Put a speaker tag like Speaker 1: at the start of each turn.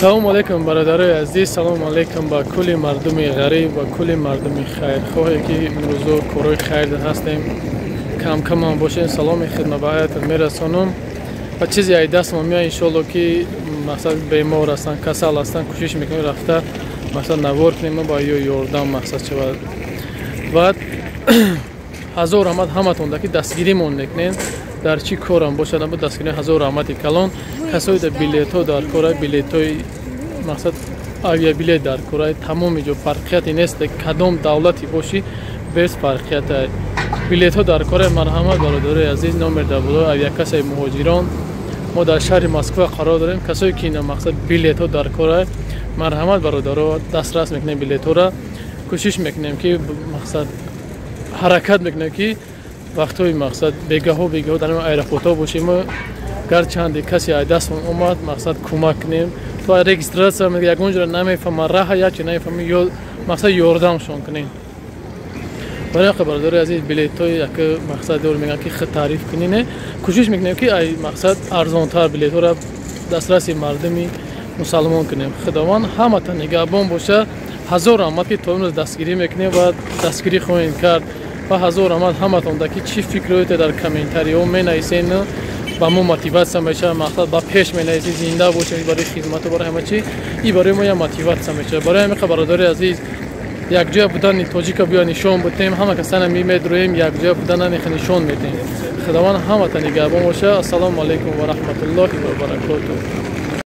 Speaker 1: Салому алейкум, бародарои азиз, салому алейкум ба кулли мардуми ғариб ва кулли мардуми хайрхоҳе, ки имрӯзо корҳои хайр ҳастем. Камкамам бошем, саломи хидматбаҳаятон мерасонам ва чизе ай дастмон меояд, иншоалло, ки мақсад бемор ҳастанд, касал ҳастанд, кӯшиш мекунем рафта мақсад навор кунем ба ё ёрдам мақсад шавад. Баъд ҳазор раҳмат ҳаматонда, ки дастгиримон мекунем дар чӣ корам бошад, або дастгирӣ. Ҳазор раҳмати калон. Касое дар билетҳо дар кора, билетҳои мақсад авиабилет дар кораи, тамоми ҷо фарқияте нест, кадом давлате бошӣ, без фарқията билетҳо дар кораи. Марҳамат, бародарои азиз, номер дар болои авиакассаи муҳоҷирон. Мо дар шаҳри Москва қарор дорем. Касое ки ина мақсад билетҳо дар кораи, марҳамат, бародаро, дастрас мекунем билетҳоро. Кӯшиш мекунем, ки мақсад ҳаракат мекунем, ки вақтҳои мақсад бегаҳо бегаҳо дар аэропортҳо бошем, гарчанде касе ай дастмон омад, мақсад кӯмак кунем. То регистрация ягон ҷора намефаҳма, раҳа ячи намефаҳма, ё мақсад ёрдамшон кунем. Барои ҳаққа, бародари азиз, билетҳои як мақсад дор мегӯянд, ки худ таъриф кунине. Кӯшиш мекунем, ки ай мақсад арзонтар билетҳоро дастраси мардуми мусалмон кунем. Худованд ҳаматон нигаҳбон боша. Ҳазор раҳмат, ки то имрӯз дастгирӣ мекунем ва дастгирӣ хоҳем кард. Ва ҳазор раҳмат ҳаматонда, ки чӣ фикрҳоете дар комментариҳо менависен, ба мо мотиватсия мешавад, мақсад ба пеш менависӣ, зинда бошем барои хизмату барои ҳама чи, и барои мо як мотиватсия мешавад. Барои ҳамин, бародари азиз, якҷоя будани тоҷика биё нишон будем. Ҳама касана медроем, якҷоя будана нишон медиҳем. Худованд ҳамата нигаҳбон боша. Ассалому алайкум ва раҳматуллоҳи ва баракотуҳ.